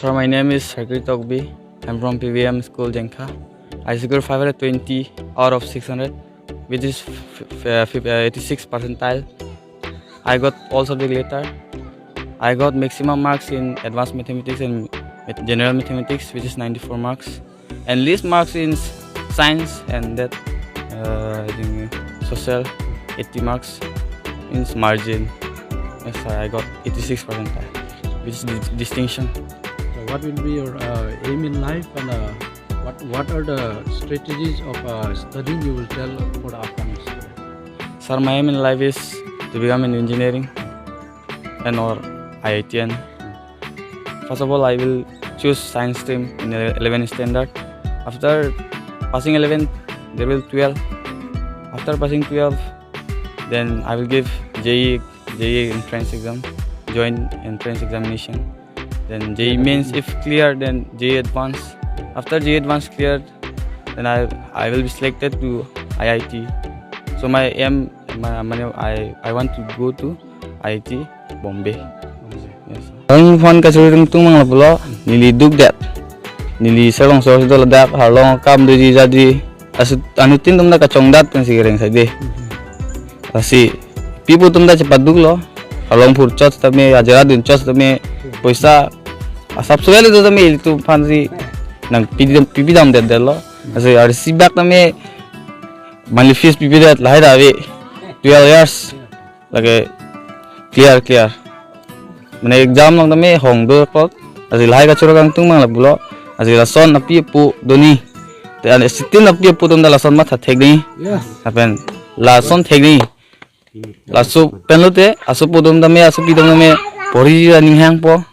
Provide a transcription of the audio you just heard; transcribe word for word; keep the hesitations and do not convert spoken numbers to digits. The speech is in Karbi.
Sir, my name is Sakri Tokbi. I'm from P V M School, Jengkha. I scored five hundred twenty out of six hundred, which is f- f- uh, fif- uh, eighty-six percentile. I got all subject letter. I got maximum marks in advanced mathematics and math- general mathematics, which is ninety-four marks, and least marks in s- science and that uh, I think social, eighty marks in margin. Yes, sir, I got eighty-six percentile, which is di- distinction. So what will be your uh, aim in life, and uh, what what are the strategies of uh, studying you will tell for the upcoming student? Sir, my aim in life is to become an engineering and or I I T N. First of all, I will choose science stream in the eleventh standard. After passing eleven, there will twelve. After passing twelve, then I will give J E, J E entrance exam, joint entrance examination. Then J E mains, if clear, then J E advance. After J E advance cleared, then I I will be selected to I I T. So my aim, my, my I I want to go to I I T Bombay. Yes, sir. Ang phone kachuri tung tung mang lapulo, neli duk det. Neli sarong sor sito ladak, harlong kam doji jadi. Asu anutin tum da kachongdat kan si kereng saide. Lasi pipu tum da cepat duk lo. Harlong phur chot tame, ajara dun chot tame, poisa asap suel itu tame itu phan si nang pidam pipidam det det lo. Lasi arsi bak tame monthly fees pipi det lahai da ave. Twelve years lake clear clear. Mane exam long tame hong do kok. Lasi lahai kachoro kangtung mang lapulo. Lasi lason api apu doni. Te ane sitin api apu tum da lason matha thek ni. Yes. Apen lason thek ni. Laso pen lote, aso pu tum tame, aso pi tum tame, pori ra ning hang po.